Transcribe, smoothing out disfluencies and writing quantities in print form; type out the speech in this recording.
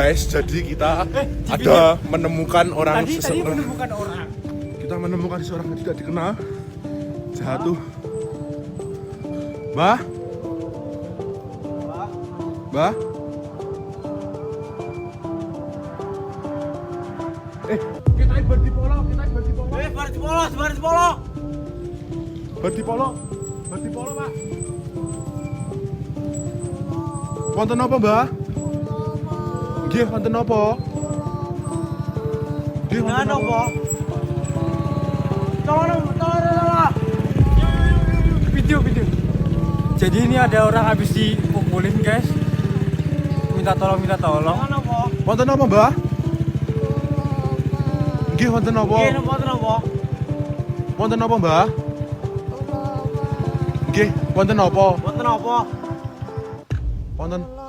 Guys, jadi kita ada menemukan orang Tadi tadi seseorang. menemukan orang. Kita menemukan seseorang yang tidak dikenal jatuh. Mbah? Mbah? Eh, kita bar dipolo, kita bar dipolo. Eh, bar dipolo, bar dipolo. Bar dipolo. Bar dipolo, Pak. Wonten apa, Mbah? Nggih, wonten apa? Nggih, wonten Nah, apa? Tolong, tolong, tolong. Video, video. Jadi ini ada orang habis dipukulin, guys. Minta tolong, minta tolong. Wonten apa, Mbah? Nggih, wonten apa? Nggih, wonten apa? Wonten apa, Mbah? Nggih, wonten apa? Wonten apa? Wonten.